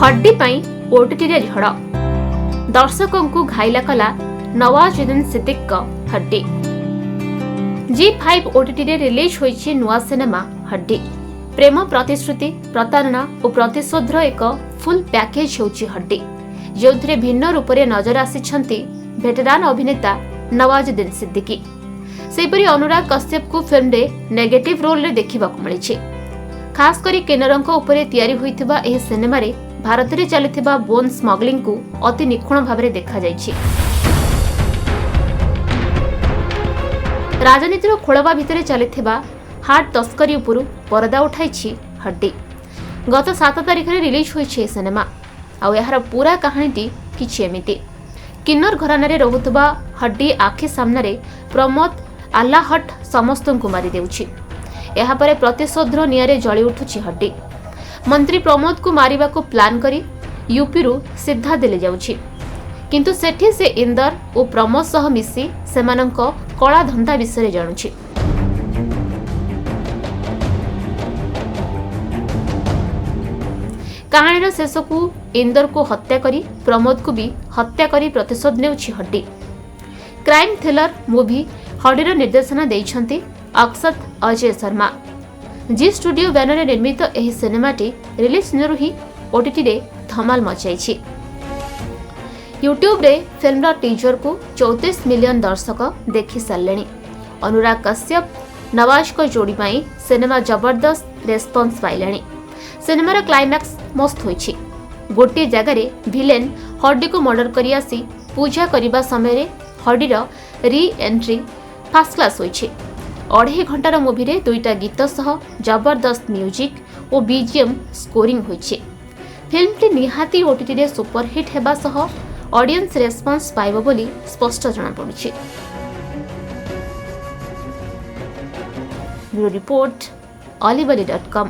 ହଡ୍ଡି ପାଇଁ ଓଟିଟିରେ ଝଡ଼। ଦର୍ଶକଙ୍କୁ ଘାଇଲା କଲା ନୱାଜୁଦ୍ଦିନ ସିଦ୍ଦିକଙ୍କ ହଡ୍ଡି। ଜି5 ଓଟିଟିରେ ରିଲିଜ୍ ହୋଇଛି ନୂଆ ସିନେମା ହଡ୍ଡି। ପ୍ରେମ, ପ୍ରତିଶ୍ରୁତି, ପ୍ରତାରଣା ଓ ପ୍ରତିଶୋଧର ଏକ ଫୁଲ୍ ପ୍ୟାକେଜ୍ ହେଉଛି ହଡ୍ଡି, ଯେଉଁଥିରେ ଭିନ୍ନ ରୂପରେ ନଜର ଆସିଛନ୍ତି ଭେଟେରାନ୍ ଅଭିନେତା ନୱାଜୁଦ୍ଦିନ ସିଦ୍ଦିକି। ସେହିପରି ଅନୁରାଗ କଶ୍ୟପଙ୍କୁ ଫିଲ୍ମରେ ନେଗେଟିଭ୍ ରୋଲ୍ରେ ଦେଖିବାକୁ ମିଳିଛି। ଖାସ୍ କରି କିନ୍ନରଙ୍କ ଉପରେ ତିଆରି ହୋଇଥିବା ଏହି ସିନେମାରେ ଭାରତରେ ଚାଲିଥିବା ବୋନ୍ ସ୍ମଗଲିଂକୁ ଅତି ନିଖୁଣ ଭାବରେ ଦେଖାଯାଇଛି। ରାଜନୀତିର ଖୋଳବା ଭିତରେ ଚାଲିଥିବା ହାର୍ଟ ତସ୍କରୀ ଉପରୁ ପରଦା ଉଠାଇଛି ହଡ୍ଡି। ଗତ 7 ତାରିଖରେ ରିଲିଜ୍ ହୋଇଛି ଏହି ସିନେମା। ଆଉ ଏହାର ପୁରା କାହାଣୀଟି କିଛି ଏମିତି। କିନ୍ନର ଘରାନାରେ ରହୁଥିବା ହଡ୍ଡି ଆଖି ସାମ୍ନାରେ ପ୍ରମୋଦ ଆଲ୍ଲାହଟ୍ ସମସ୍ତଙ୍କୁ ମାରିଦେଉଛି। ଏହାପରେ ପ୍ରତିଶୋଧର ନିଆଁରେ ଜଳି ଉଠୁଛି ହଡ୍ଡି। ମନ୍ତ୍ରୀ ପ୍ରମୋଦକୁ ମାରିବାକୁ ପ୍ଲାନ୍ କରି ୟୁପିରୁ ସିଧା ଦିଲ୍ଲୀ ଯାଉଛି। କିନ୍ତୁ ସେଠି ସେ ଇନ୍ଦର ଓ ପ୍ରମୋଦ ସହ ମିଶି ସେମାନଙ୍କ କଳା ଧନ୍ଦା ବିଷୟରେ ଜାଣୁଛି। କାହାଣୀର ଶେଷକୁ ଇନ୍ଦରକୁ ହତ୍ୟା କରି ପ୍ରମୋଦକୁ ବି ହତ୍ୟା କରି ପ୍ରତିଶୋଧ ନେଉଛି ହଡ୍ଡି। କ୍ରାଇମ୍ ଥ୍ରିଲର ମୁଭି ହଡ୍ଡିର ନିର୍ଦ୍ଦେଶନା ଦେଇଛନ୍ତି ଅକ୍ଷତ ଅଜୟ ଶର୍ମା। ଜି ଷ୍ଟୁଡିଓ ବ୍ୟାନରରେ ନିର୍ମିତ ଏହି ସିନେମାଟି ରିଲିଜ୍ ଦିନରୁ ହିଁ ଓଟିଟିରେ ଧମାଲ ମଚାଇଛି। ୟୁଟ୍ୟୁବରେ ଫିଲ୍ମର ଟିଜରକୁ 34 ମିଲିୟନ ଦର୍ଶକ ଦେଖିସାରିଲେଣି। ଅନୁରାଗ କଶ୍ୟପ ନୱାଜଙ୍କ ଯୋଡ଼ି ପାଇଁ ସିନେମା ଜବରଦସ୍ତ ରେସ୍ପନ୍ସ ପାଇଲାଣି। ସିନେମାର କ୍ଲାଇମ୍ୟାକ୍ସ ମସ୍ତ ହୋଇଛି। ଗୋଟିଏ ଜାଗାରେ ଭିଲେନ୍ ହଡ୍ଡିକୁ ମର୍ଡର କରି ଆସି ପୂଜା କରିବା ସମୟରେ ହଡ୍ଡିର ରି ଏଣ୍ଟ୍ରି ଫାର୍ଷ୍ଟ କ୍ଲାସ୍ ହୋଇଛି। ଅଢ଼େଇ ଘଣ୍ଟାର ମୁଭିରେ ଦୁଇଟା ଗୀତ ସହ ଜବରଦସ୍ତ ମ୍ୟୁଜିକ୍ ଓ ବିଜିଏମ୍ ସ୍କୋରିଂ ହୋଇଛି। ଫିଲ୍ମଟି ନିହାତି ଓଟିଟିରେ ସୁପରହିଟ୍ ହେବା ସହ ଅଡିଏନ୍ସ ରେସ୍ପନ୍ସ ପାଇବ ବୋଲି ସ୍ପଷ୍ଟ ଜଣାପଡ଼ୁଛି। Bureau report, Olibali.com.